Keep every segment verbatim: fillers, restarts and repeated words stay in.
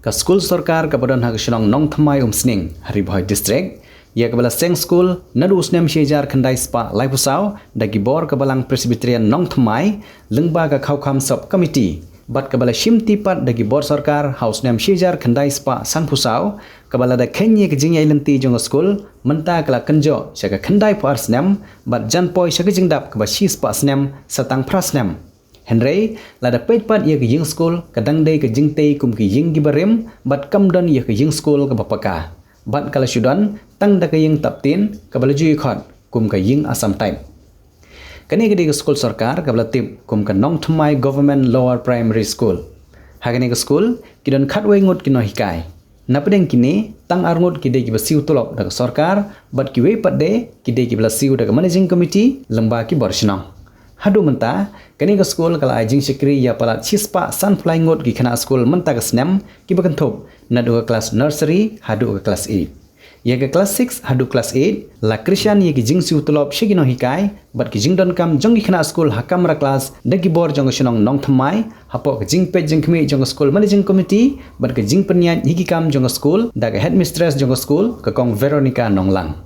Ka skul sorkar kaba don ha ka shnong Nongthymmai Umsning, ha Ri Bhoi District, ïa kaba la seng skul naduh u snem shi hajar khyndai spah laiphew saw da ki bor ka Balang Presbyterian Nongthymmai, lyngba ka Khawkham Sub Committee, bad kaba la shimti pat da ki bor sorkar ha u snem shi hajar khyndai spah sanphew saw, kaba la da kheiñ ïa ka jingïaid lynti jong ka skul, mynta ka la kynjoh sha ka khyndaiphew ar snem, bad jan poi sha ka jingdap kaba shi spah snem, sa tang phra snem. Hynrei, lada peit pat ïa ka ïing skul, ka dang dei ka jingtei kum ki ïing kiba rim, bad kam don ïa ka ïing skul kaba paka. Bad ka la shu don, tang da ka ïing taptin, kaba la ju ïakhot, kum ka ïing Assam type. Kane ka dei ka skul sorkar, kaba la tip, kum ka Nongthymmai Government Lower Primary School. Ha kane ka skul, ki don khatwei ngut ki nonghikai. Napdeng kine, tang ar ngut ki dei kiba siew tulop da ka sorkar, bad kiwei pat de, ki dei kiba la siew da ka Managing Committee, lyngba ki bor shnong. Haduh mynta, kane ka skul ka la ai jingshakri ïa palat shi spah sanphew lai ngut ki khynnah skul mynta ka snem, kiba kynthup, naduh ka klas nursery, haduh ka klas eight. Ïa ka klas six, haduh klas eight, la kyrshan ïa ki jingsiew tulop sha ki nonghikai, bad ki jingdonkam jong ki khynnah skul ha kamra klas, da ki bor jong ka shnong Nongthymmai, hapoh ka jingpeit jingkhmih jong ka skul Managing Committee, bad ka jingpynïaid ïa ki kam jong ka skul, da ka headmistress jong ka skul, ka Kong Veronica Nonglang.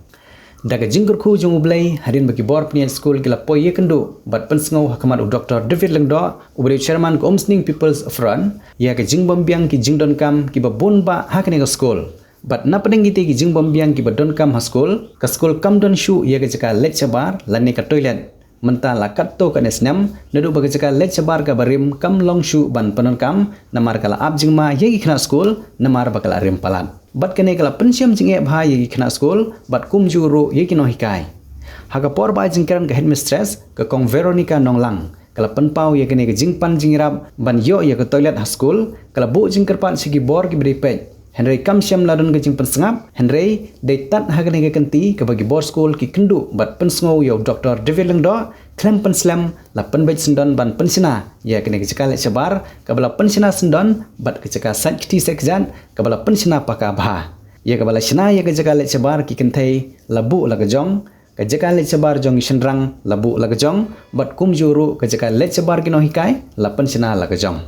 Da ka jingkyrkhu jong U Blei, hadien ba ki bor pynïaid skul ki la poi ïakynduh, bad pynsngew ha khmat u Doktor David Lyngdoh, uba dei u chairman ka Umsning People's Front, ïa ka jingbymbiang ki jingdonkam kiba bun bah ha kane ka skul. Bad napdeng kitei ki jingbymbiang kiba donkam ha skul, ka skul kam don shuh ïa ka jaka leit shabar, lane ka toilet. Mynta la katto katne snem, naduh ba ka jaka leit shabar kaba rim kam long shuh ban pyndonkam, namar ka la ap jingma ïa ki khynnah skul, namar ba ka la rim palat. Bad kane ka la pynshem jingeh bha ïa ki khynnah skul, bad kumjuh ruh ïa ki nonghikai. Ha ka por ba ai jingkren ka headmistress, ka Kong Veronica Nonglang, ka la pynpaw ïa kane ka jingpan jingïarap, ban ïoh ïa ka toilet ha skul, ka la buh jingkyrpad sha ki bor kiba dei peit. Hynrei kam shym la don ka jingpynsngap, hynrei, dei tad ha kane ka kynti, kaba ki bor skul ki kynduh, bad pynsngew ïa u Doktor David Lyngdoh, khlem pynslem, la pynbeit syndon ban pynshna, ïa kane ka jaka leit shabar, kaba la pynshna syndon, bad ka jaka sait kti sait kjat, kaba la pynshna paka bha. Ïa kaba la shna ïa ka jaka leit shabar ki kynthei, la buh la ka jong, ka jaka leit shabar jong ki shynrang, la buh la ka jong, bad kumjuh ruh ka jaka leit shabar ki nonghikai, la pynshna la ka jong.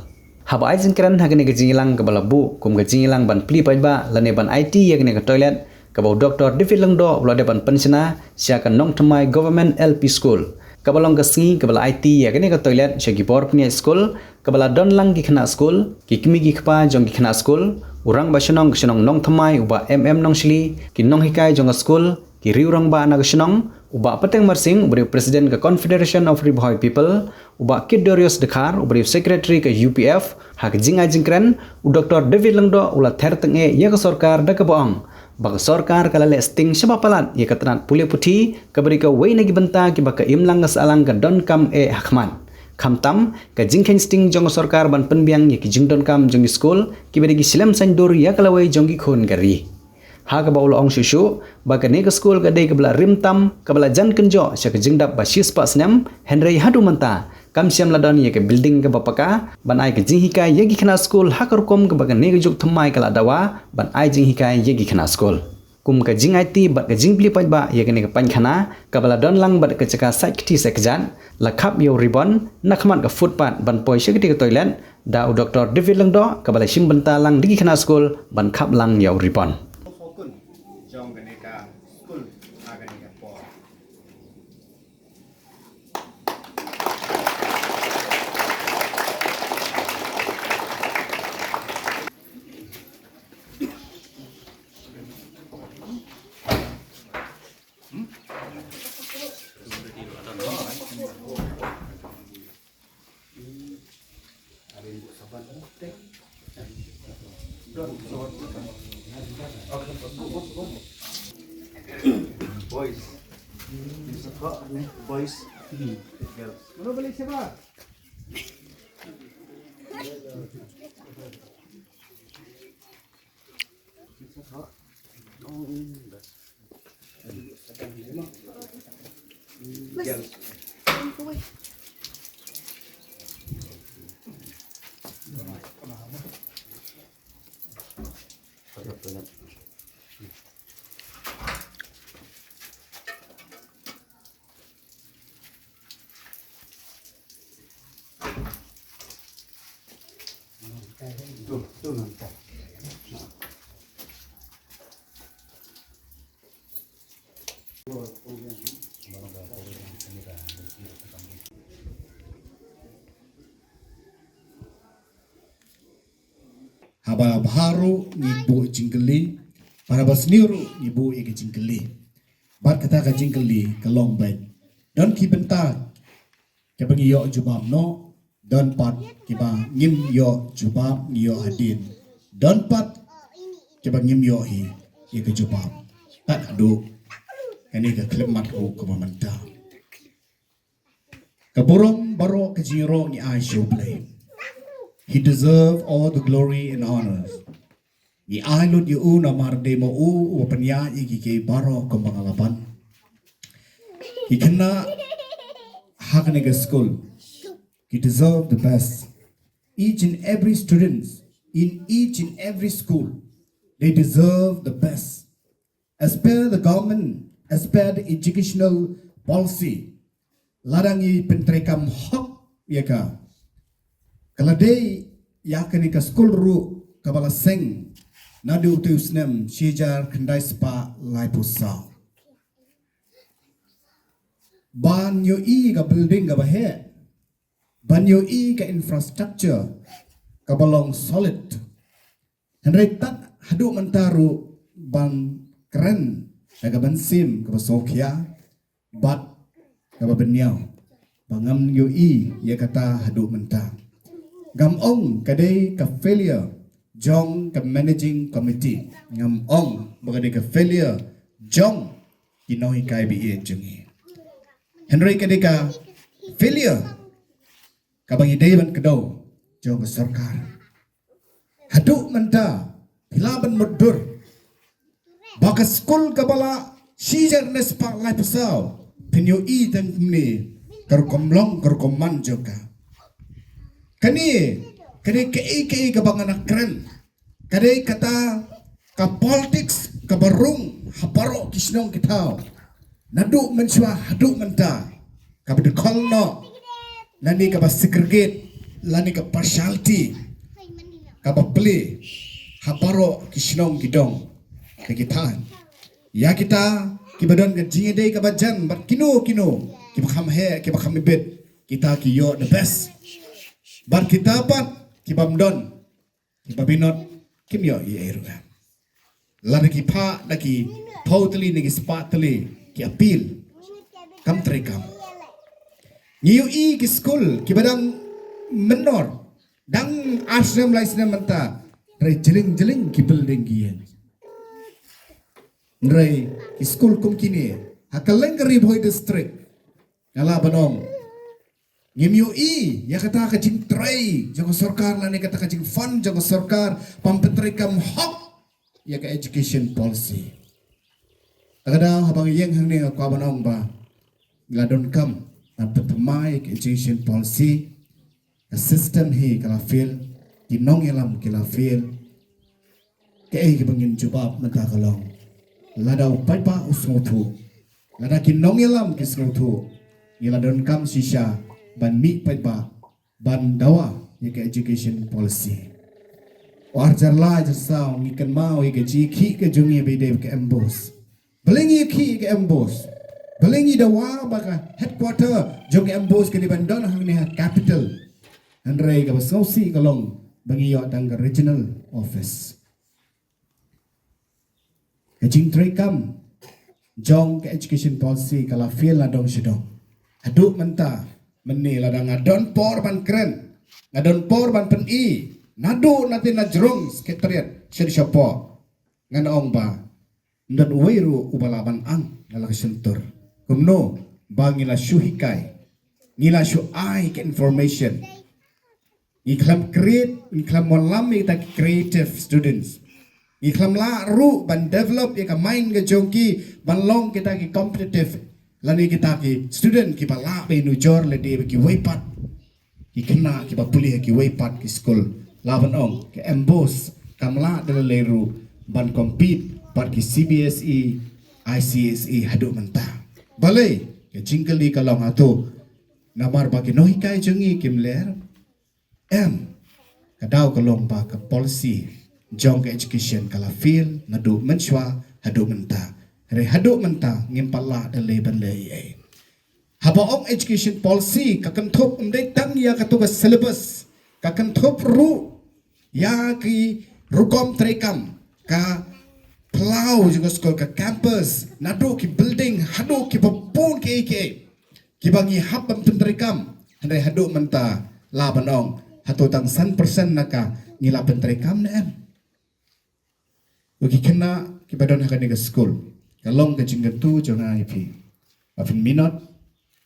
Haba ai jingkren ha kane ka jingïalang kaba la buh, kum ka jingïalang ban plie paidbah, lane ban aiti ïa kane ka toilet, kaba u Doktor David Lyngdoh u la dep ban pynshna, sha ka Nongthymmai Government L P School. Kaba long ka sngi, kaba la aiti ïa kane ka toilet, sha ki bor pynïaid skul, kaba la don lang ki khynnah skul, ki kmie ki kpa jong ki khynnah skul, u rangbah shnong ka shnong Nongthymmai, u Bah M M Nongshli, ki nonghikai jong ka skul, ki riew rangbah na ka shnong, u Bah Pateng Marsing, uba dei u President ka Confederation of Ri Bhoi People, u Bah Kit Darius Dkhar, uba dei u Secretary ka U P F, ha ka jingai jingkren, u Doktor David Lyngdoh, u la ther tyngeh, ïa ka sorkar da kaba ong. Ba ka sorkar ka la leh sting shaba palat, ïa ka tnat pule puthi, kaba dei kawei na ki bynta kiba ka imlang ka sahlang ka donkam eh ha khmat. Khamtam, ka jingkheiñ sting jong ka sorkar ban pynbiang ïa ki jingdonkam jong ki skul, kiba dei ki shlem saiñdur ïa ka lawei jong ki khun ka ri. Ha kaba u la ong shuh shuh, ba kane ka skul ka dei kaba la rim tam, kaba la jan kynjoh, sha ka jingdap ba shispah snem, hynrei haduh mynta, kam shym la don ïa ka building kaba paka, ban ai ka jinghikai ïa ki khynnah skul ha ka rukom kaba kane ka juk thymmai ka la dawa, ban ai jinghikai ïa ki khynnah skul. Kum ka jingaiti bad ka jingplie paidbah ïa kane ka painkhana, kaba la don lang bad ka jaka sait kti sait kjat, la khap ïa u ribbon, na khmat ka footpath, ban poi sha katei ka toilet, da u Doktor David Lyngdoh, kaba la shim bynta lang da ki khynnah skul, ban khap lang ïa u ribbon. Jong kane ka skul, ha kane ka por. Boys. Boys. Girls. Haba bha ruh ngi buh jingkylli, bad haba sniew ruh ngi buh ïa ka jingkylli. Bad kata ka jingkylli ka long beit, don ki bynta kiba ngi ïoh jubab noh, don pat kiba ngim ïoh jubab, ngi ïoh hadien. Don pat kiba ngim ïoh hi ïa ka jubab. Tad haduh kane ka khyllipmat ruh kaba mynta. Ka burom baroh ka jingïaroh ngi ai sha U Blei. He deserve all the glory and honors. Ngi ai lut ïa u namar dei ma u uba pynïaid ïa kiei kiei baroh kumba nga la ban. Ki khynnah ha kane ka skul, ki deserve the best. Each and every students in each and every school, they deserve the best. As per the government, as per the educational policy, lada ngi pyntreikam hok ïa ka, ka la dei ïa kane ka skul ruh kaba la seng naduh utu u snem shi hajar khyndai spah laiphew saw. Ban ïohi ka building kaba heh, ban ïohi ka infrastructure kaba long solid. Hynrei tad haduh mynta ruh ban kren da ka mynsiem kaba sngewkhia bad kaba bynñiaw ba ngam ïohi ïa kata haduh mynta. Ngam ong ka dei ka failure jong ka managing committee. Ngam ong ba ka dei ka failure jong ki nonghikai ba ïeit jong ngi. Hynrei ka dei ka failure kaba ngi dei ban kdew jong ka sorkar. Haduh mynta phi lah ban mutdur ba ka skul kaba la shi hajar khyndai spah laiphew saw, phin ïohi tang kumne ka rukom long ka rukom man jong ka. Kane, kane kaei kaei kaba nga na kren, ka dei kata ka politics kaba rung ha baroh ki shnong ki thaw. Naduh mynshuwa haduh mynta, kaba dkhot noh, lane kaba segregate, lane ka partiality kaba plie ha baroh ki shnong ki dong, ka ki thaiñ. Ïa kita kiba don ka jingïadei kaba jan bad kino kino kiba kham heh kiba kham ibit, kita ki ïoh the best. Bad kita pat kibym don, kiba bynot, kim ïoh ei ei ruh. Lada ki phah da ki phew tylli ne ki spah tylli ki appeal, kam treikam. Ngi ïohi ki skul kiba dang mynnor, dang ar snem lai snem mynta, hynrei jyllieñ jyllieñ ki building ki ïeng. Hynrei ki skul kum kine ha kylleng ka Ri Bhoi District, nga lah ban ong, ngim ïohi ïa kata ka jingtrei jong ka sorkar lane kata ka jingfund jong ka sorkar ban pyntreikam hok ïa ka education policy. Kata ka daw haba nga ïeng hangne nga kwah ban ong ba la donkam ban pynthymmai ïa ka education policy. Ka system hi ka la fail, ki nongïalam ki la fail. Kaei kaba ngin jubab mynta ka long, lada u paidbah u sngewthuh, lada ki nongïalam ki sngewthuh, ngi la donkam shisha ban mih paidbah ban dawa ïa ka education policy. Ar hajar lai, hajar saw ngi kynmaw ïa ka jingïakhih ka jong ngi ba ïadei bad ka MBOSE. Balei ngi ïakhih ïa ka MBOSE? Balei ngi dawa ba ka headquarter jong ka MBOSE ka dei ban don hangne ha capital? Hynrei kaba sngewsih ka long ba ngi ïoh tang ka regional office. Ka jingtreikam jong ka education policy ka la fail na dong sha dong. Haduh mynta mynne lada nga don por ban kren, nga don por ban pyni, naduh na te na jrong Secretariat sha dei shapoh, ngan ong ba ym don uwei ruh uba lah ban ang na la ka shyntur. Kumno ba ngi la shu hikai, ngi la shu ai ka information. Ngi khlem create, ngi khlem wallam ïa kita ki creative students. Ngi khlem lah ruh ban develop ïa ka mind ka jong ki ban long kita ki competitive, lane kita ki student kiba lah ban ïanujor lade bad kiwei pat ki khynnah kiba pule ha kiwei pat ki skul. Lah ban ong ka MBOSE kam lah da lei lei ruh ban compete bad ki CBSE, ICSE haduh mynta. Balei? Ka jingkylli ka long hato namar ba ki nonghikai jong ngi kim ler? Em, ka daw ka long ba ka policy jong ka education ka la fail naduh mynshuwa haduh mynta. Hynrei haduh mynta ngim pat lah da lei ban leh ei ei. Haba ong education policy, ka kynthup ym dei tang ïa kato ka syllabus, ka kynthup ruh ïa ki rukom treikam, ka phyllaw jong ka skul, ka campus, naduh ki building haduh kiba bun kiei kiei kiba ngi hap ban pyntreikam. Hynrei haduh mynta lah ban ong, hato tang san percent na ka ngi la pyntreikam ne em? Ki khynnah kiba don ha kane ka skul, ka long ka jingkyntu jong nga ïa phi ba phin minot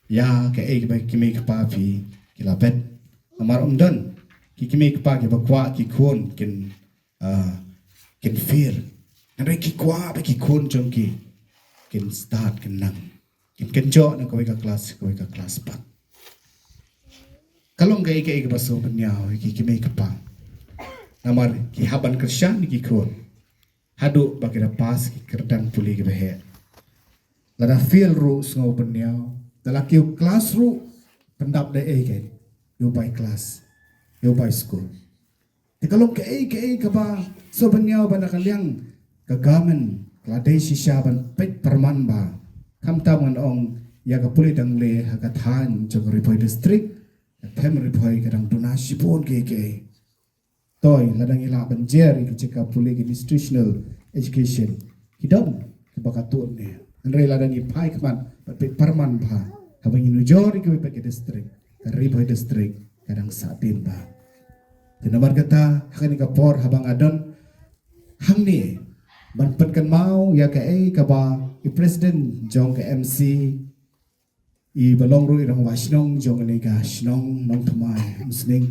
ïa kaei kaba ki kmie ki kpa phi ki la bet. Namar ym don ki kmie ki kpa kiba kwah ki khun kin, ah, kin fail. Hynrei ki kwah ba ki khun jong ki kin stad, kin nang, kin kynjoh na kawei ka klas, kawei ka klas pat. Ka long kaei kaei kaba sngewbha ban ïa ki kmie ki kpa. Namar ki hap ban kyrshan ïa ki khun haduh ba ki da pass ki kyrdan pule kiba heh. Lada fail ruh sngewbha ban ïa, da la kiew klas ruh pyndap da ei kaei, ïa u bai klas, ïa u bai skul. Te ka long kaei kaei kaba sngewbha ban ïa, ba na ka liang ka government ka la dei shisha ban peit pyrman bha. Khamtam ngan ong ïa ka pule dang le ha ka thaiñ jong ka Ri Bhoi District, ka them Ri Bhoi ka dang duna shibun kiei kiei. Toi, lada ngi lah ban jer ïa ka jaka pule ka institutional education, ki don kiba katto ne. Hynrei lada ngi phai khmat bad peit pyrman bha, haba ngi nujor ïa kiwei pat ki district, ka Ri Bhoi District ka dang sahdien bha. Te namar kata, ha kane ka por haba nga don hangne ban pynkynmaw ïa kaei kaba i president jong ka M C, iba long ruh i rangbah shnong jong kane ka shnong Nongthymmai Umsning,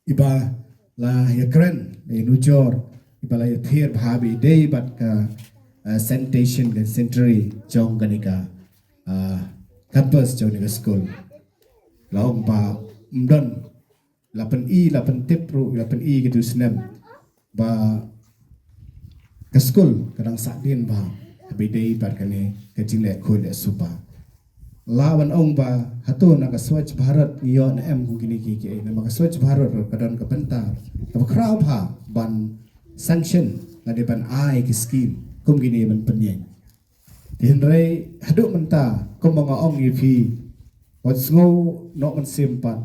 iba la ïakren, la ïanujor, iba la ïathied bha ba i dei bad ka, eh, sanitation, ka sanitary jong kane ka, eh, campus jong kane ka skul. La ong ba ym don, la pyni, la pyntip ruh, la pyni kito snem ba ka skul ka dang sahdien bha, haba ïadei bad kane ka jingleh khuid leh suba. Lah ban ong ba hato na ka Swachh Bharat ngi ïoh ne em kum kine kiei kiei? Namar ka Swachh Bharat ka don ka bynta kaba khraw bha ban sanction lane ban ai ki skim kum kine ban pynïeng. Hynrei haduh mynta, kumba nga ong ïa phi, wat sngew noh mynsiem pat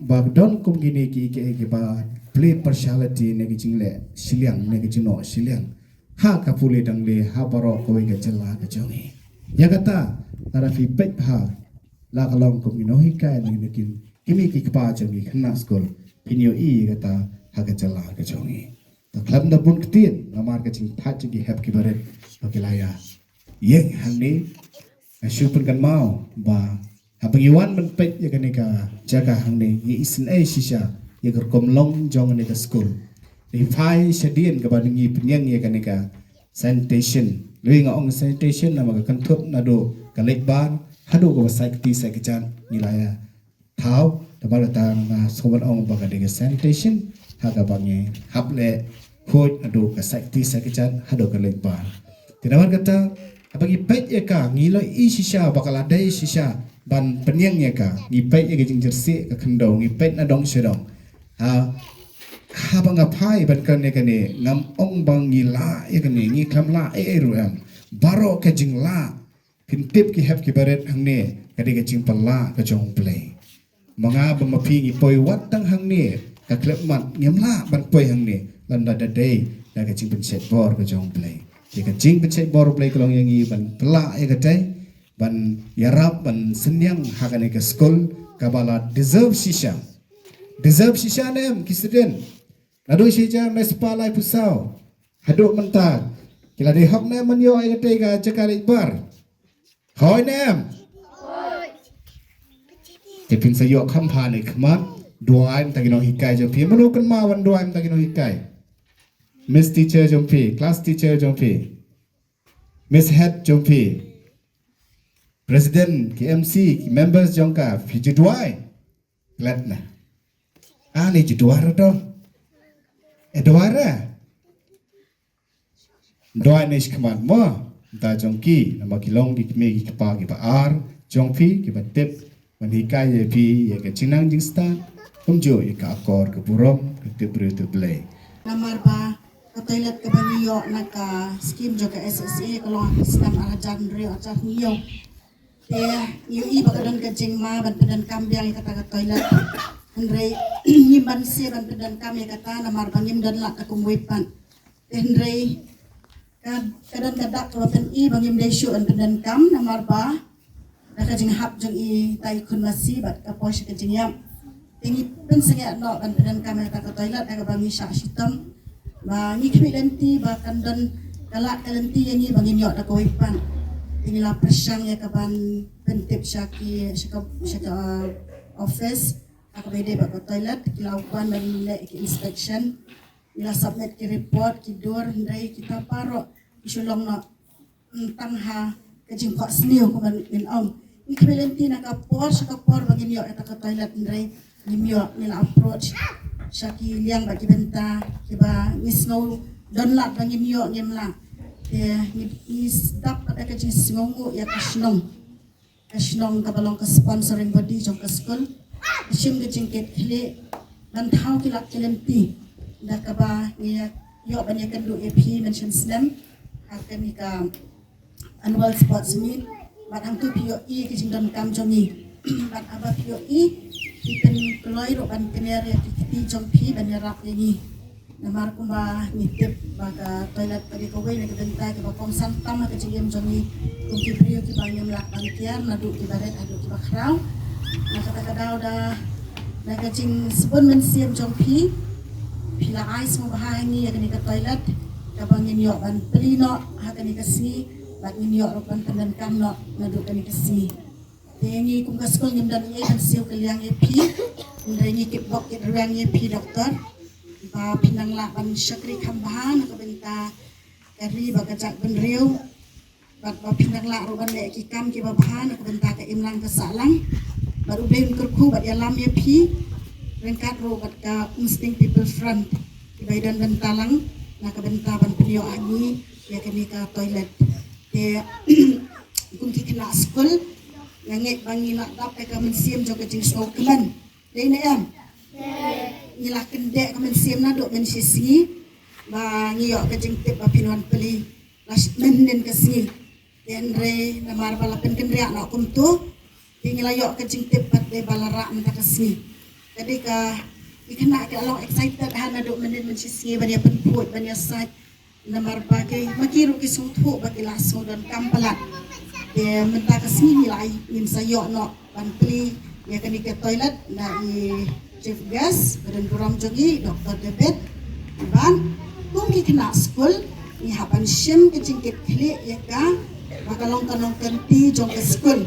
ba don kum kine kiei kiei kiba plie partiality ne ki jingleh shiliang ne ki jingnoh shiliang ha ka pule dang le ha baroh kawei ka jylla ka jong ngi. Ïa kata, lada phi peit bha, la ka long kum ki nonghikai ne ki kmie ki kpa jong ngi khynnah skul, phin ïohi ïa kata ha ka jylla ka jong ngi. Te khlem da bun ktien, namar ka jingthait jong ki hep ki barit ba ki la ïa ïeng hangne, nga shu pynkynmaw ba haba ngi wan ban peit ïa kane ka jaka hangne, ngi isynei shisha ïa ka rukom long jong kane ka skul. Ngi phai shadien kaba ngi pynïeng ïa kane ka sanitation. Lei nga ong sanitation namar ka kynthup naduh ka leit bar haduh kaba sait kti sait kjat ngi la ïa thaw, namar kata nga sngewbha ban ong ba ka dei ka sanitation ha kaba ngi hap leh khuid naduh ka sait kti sait kjat haduh ka leit bar. Te namar kata, haba ngi peit ïa ka, ngi la i shisha ba ka la dei shisha ban pynïeng ïa ka. Ngi peit ïa ka jingjyrsieh ka khyndew, ngi peit na dong sha dong. Ha, haba nga phai ban kane kane, ngam ong ba ngi lah ïa kane, ngi khlem lah ei ei ruh em. Baroh ka jinglah, phin tip ki hep ki barit hangne, ka dei ka jingpynlah ka jong U Blei. Ma nga bad ma phi ngi poi wat tang hangne, ka khlem mat ngim lah ban poi hangne lada ym dei da ka jingpynshait bor ka jong U Blei. Te ka jingpynshait bor U Blei ka long ïa ngi ban pynlah ïa katai, ban ïarap ban synñiang ha kane ka skul kaba la deserve shisha. Deserve shisha ne em ki student? Naduh shi hajar khyndai spah laiphew saw haduh mynta, ki la dei hok ne em ban ïoh ïa katai ka jaka leit bar? Hooid ne em? Te phin sa ïoh kham bha ne khmat, duwai mynta ki nonghikai jong phi. Mano kynmaw ban duwai mynta ki nonghikai? Miss teacher jong phi, class teacher jong phi, Miss head jong phi, president, ki M C, ki members jong ka, phi ju duwai? Klet na. Ani ju duwai ra to. E duwai ra. Duwai ne shi khmat mo. Mynta jong ki, namar ki long ki kmie ki kpa kiba ar jong phi, kiba tip ban hikai ïa phi ïa ka jingnang jingstad, kumjuh ïa ka akor ka burom, ka tip briew tip Blei. Namar ba ka toilet kaba ngi ïoh na ka skim jong ka S S A ka long ha ka snem ar hajar hynriew ar hajar hynñiew. Te ngi ïohi ba ka don ka jingma ban pyndonkam biang ïa kata ka toilet. Hynrei ngim banse ban pyndonkam ïa kata namar ba ngim don lad da kumwei pat. Te hynrei ka, ka don ka dak kaba pyni ba ngim dei shuh ban pyndonkam namar ba da ka jinghap jong i tai khun masi bad ka poi sha ka jingïap. Te ngi pynsangeh noh ban pyndonkam ïa kata ka toilet ha kaba ngi shah shitom. Ba ngi khmih lynti ba kan don ka lad ka lynti ïa ngi ba ngin ïoh da kawei pat. Te ngi la pyrshang ïa kaban pyntip sha ki, sha ka, sha ka, uh, office ha kaba ïadei bad ka toilet, ki la wan ban leh ki inspection. Ngi la submit ki report, ki dur, hynrei kita baroh ki shu long noh, mm, tang ha ka jingphohsniew kumba ngin ong. Ngi khmih lynti na ka por sha ka por ba ngin ïoh ïa kata ka toilet, hynrei ngim ïoh. Ngi la approach sha ki liang bad ki bynta kiba ngi sngew don lad ba ngin ïoh, ngim lah. Te ngi, ngi sdang pat da ka jingsngewnguh ïa ka shnong. Ka shnong kaba long ka sponsoring body jong ka skul. Shim ka jingkitkhlieh ban thaw ki lad ki lynti da kaba ngi ïoh ban ïakynduh ïa phi mynshem snem ha kane ka annual sports meet. Bad hangtu phi ïohi ka jingdonkam jong ngi. Bad haba phi ïohi, phi pynkloi ruh ban kner ïa ki kti jong phi ban ïarap ïa ngi. Namar kumba ngi tip ba ka toilet ka dei kawei na ka bynta kaba kongsan tam ha ka jingim jong ngi kum ki briew kiba ngim lah ban kiar, naduh kiba rit haduh kiba khraw. Na kata ka daw da, na ka jingsbun mynsiem jong phi, phi la ai sngewbha ha ngi ïa kane ka toilet kaba ngin ïoh ban plie noh ha kane ka sngi bad ngin ïoh ruh ban pyndonkam noh naduh kane ka sngi. Te ngi kum ka skul ngim don ei ei ban siew kylliang ïa phi. Hynrei ngi kitbok kitrwiang ïa phi, Doktor, ba phin nang lah ban shakri kham bha na ka bynta ka ri bad ka jaitbynriew. Bad ba phin nang lah ruh ban leh ki kam kiba bha na ka bynta ka imlang ka sahlang. Bad U Blei un kyrkhu bad ïalam ïa phi ryngkat ruh bad ka Umsning People Front kiba ïadon bynta lang na ka bynta ban pynïoh ha ngi ïa kane ka toilet. Te kum ki khynnah skul, nga ngeit ba ngi la dap ïa ka mynsiem jong ka jingsngewkmen. Dei ne em? Ngi la kyndit ka mynsiem naduh mynshisngi ba ngi ïoh ka jingtip ba phin wan plie la mynhynnin ka sngi. Te hynrei namar ba la pynkynriah noh kumto, te ngi la ïoh ka jingtip pat dei ba la rah mynta ka sngi. Ka dei ka, ki khynnah ki la long excited ha naduh mynhynnin mynshisngi ban ïa pynphuid ban ïa sait. Namar ba ki, ma ki ruh ki sngewthuh ba ki la sngewdonkam palat. Te mynta ka sngi ngi la, ngin sa ïoh noh ban plie ïa kane ka toilet na i chief guest ba don burom jong i, Doktor David. Bad kum ki khynnah skul ngi hap ban shim ka jingkitkhlieh ïa ka ba ka long ka nongkynti jong ka skul.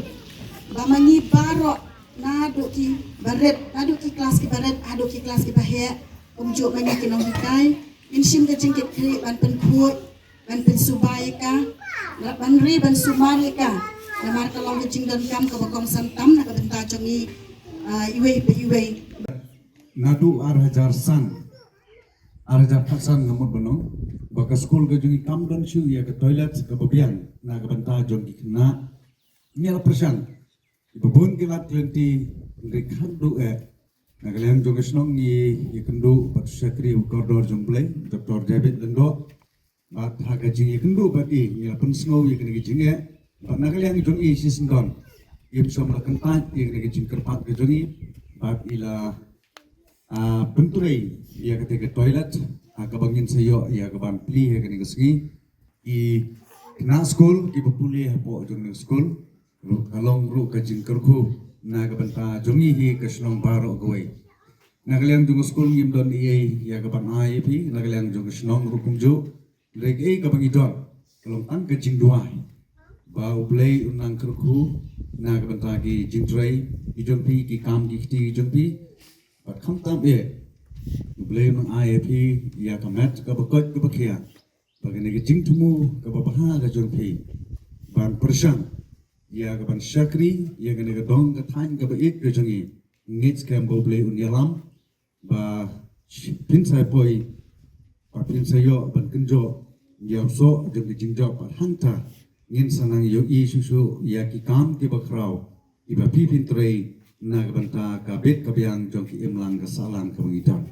Ba ma ngi baroh naduh kiba rit, naduh ki klas kiba rit haduh ki klas kiba heh, kumjuh ma ngi ki nonghikai, ngin shim ka jingkitkhlieh ban pynkhuid, ban pynsuba ïa ka, ban ri ban sumar ïa ka. Namar ka long ka jingdonkam kaba kongsan tam na ka bynta jong ngi, ah, iwei pa iwei. Naduh ar hajar san, ar hajar khatsan nga mut ban ong ba ka skul ka jong ngi kam don shuh ïa ka toilet kaba biang na ka bynta jong ki khynnah. Ngi la pyrshang kiba bun ki lad ki lynti, hynrei khadduh eh na ka liang jong ka shnong ngi ïakynduh bad u shakri u kordor jong U Blei, Doktor David Lyngdoh. Bad ha ka jingïakynduh bad i ngi la pynsngew ïa kane ka jingeh. Bad na ka liang jong i shisyndon, i ym shym la kyntait ïa kane ka jingkyrpad ka jong i. Bad i la, ah, pyntrei ïa kata ka toilet ha kaba ngin sa ïoh ïa kaban plie ha kane ka sngi. Ki khynnah skul kiba pule hapoh jong kane ka skul ruh ka long ruh ka jingkyrkhu na ka bynta jong ngi hi ka shnong baroh kawei. Na ka liang jong ka skul ngim don ei ei ïa kaban ai ïa phi, na ka liang jong ka shnong ruh kumjuh. Hynrei kaei kaba ngi don ka long tang ka jingduwai ba U Blei un nang kyrkhu na ka bynta ki jingtrei ki jong phi, ki kam ki kti ki jong phi. Bad khamtam eh, U Blei un nang ai ïa phi ïa ka met kaba koit kaba khiah, ba kane ka jingthmu kaba bha ka jong phi ban pyrshang ïa kaban shakri ïa kane ka dong ka thaiñ kaba ïeit ka jong ngi. Ngeit skhem ba U Blei un ïalam ba phin sa poi, ba phin sa ïoh ban kynjoh ïa u soh jong ka jingjop. Bad hangta ngin sa nang ïohi shuh shuh ïa ki kam kiba khraw kiba phi phin trei na ka bynta ka bit ka biang jong ki imlang ka sahlang kaba ngi don.